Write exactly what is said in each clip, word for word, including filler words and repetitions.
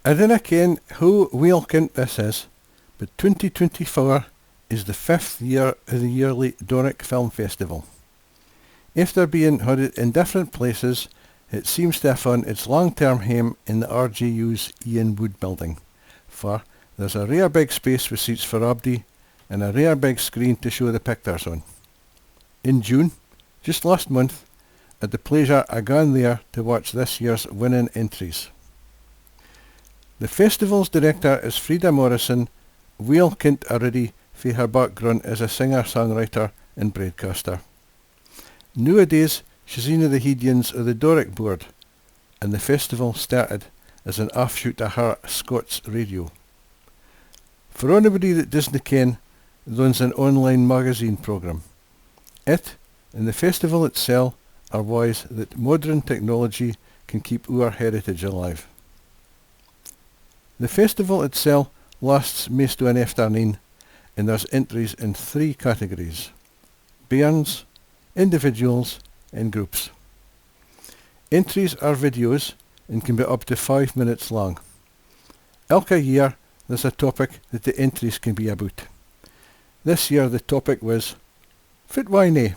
I dinna ken how weel kent this is, but twenty twenty-four is the fifth year of the yearly Doric Film Festival. Efter being hudden in different places, it seems to have found its long-term hame in the R G U's Ian Wood building, for there's a rare big space with seats for abody and a rare big screen to show the pictures on. In June, just last month, I had the pleasure of going there to watch this year's winning entries. The festival's director is Frida Morrison, weel kent already fae her background as a singer-songwriter and broadcaster. Nooadays, she's ane of the heid yins o the Doric Board, and the festival started as an offshoot of her Scots Radio. For onybody that doesna ken, thon's an online magazine programme. It and the festival itsel are ways that modern technology can keep oor heritage alive. The festival itsel lasts maist o an afternoon, and there's entries in three categories: bairns, individuals and groups. Entries are videos and can be up to five minutes lang. Ilka year there's a topic that the entries can be aboot. This year the topic was Fit Why Nae.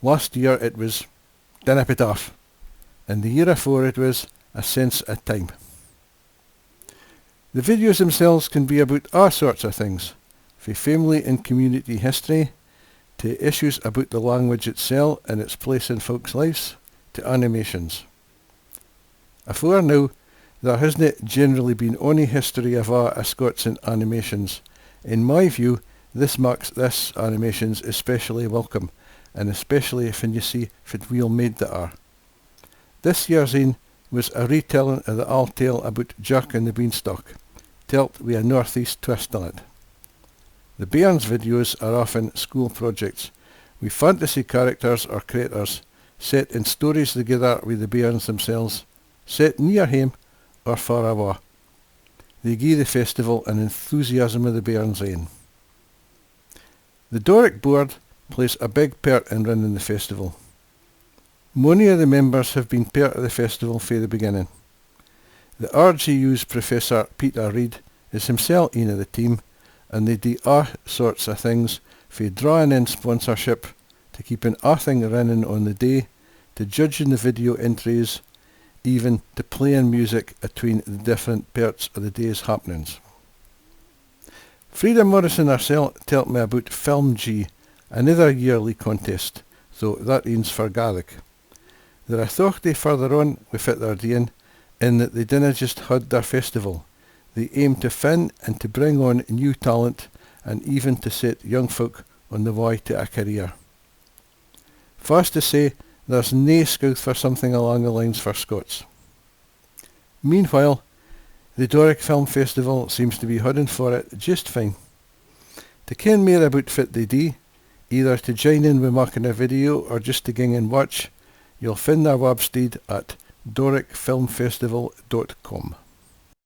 Last year it was Dinna Pit Off, and the year afore it was A Sense o Time. The videos themselves can be aboot a' sorts o things, fae family and community history, to issues aboot the language itsel and its place in folks' lives, to animations. Afore noo, there hasna generally been ony history of a' a Scots in animations. In my view, this maks this animations especially welcome, and especially fan you see fit weel made they are. This year's ain was a retellin o the auld tale aboot Jack and the Beanstalk, telt wi a north-east twist on it. The bairns' videos are often school projects, wi fantasy characters or craiturs set in stories thegither wi the bairns themselves, set near hame or far awa. They gie the festival an enthusiasm o the bairns' ain. The Doric Board plays a big pairt in rinnin the festival. Mony o the members have been pairt o the festival fae the beginnin. The R G U's Professor Peter Reid is himsel ane o the team, and they dee a' sorts o things, fae drawin in sponsorship, to keepin aathing rinnin on the day, to judgin the video entries, even to playin music atween the different pairts o the day's happenins. Frida Morrison hersel telt me aboot Film G, anither yearly contest, though that ane's for Gaelic. They're a thochtie further on wi fit they're deein, in that they dinna just haud their festival, they aim to fin and to bring on new talent, and even to set young folk on the wey to a career. Fa's to say, there's nae scouth for something alang the lines for Scots. Meanwhile, the Doric Film Festival seems to be haudin forrit just fine. To ken mair aboot fit they dee, either to join in wi makkin a video or just to ging and watch, you'll find their websteed at doric film festival dot com.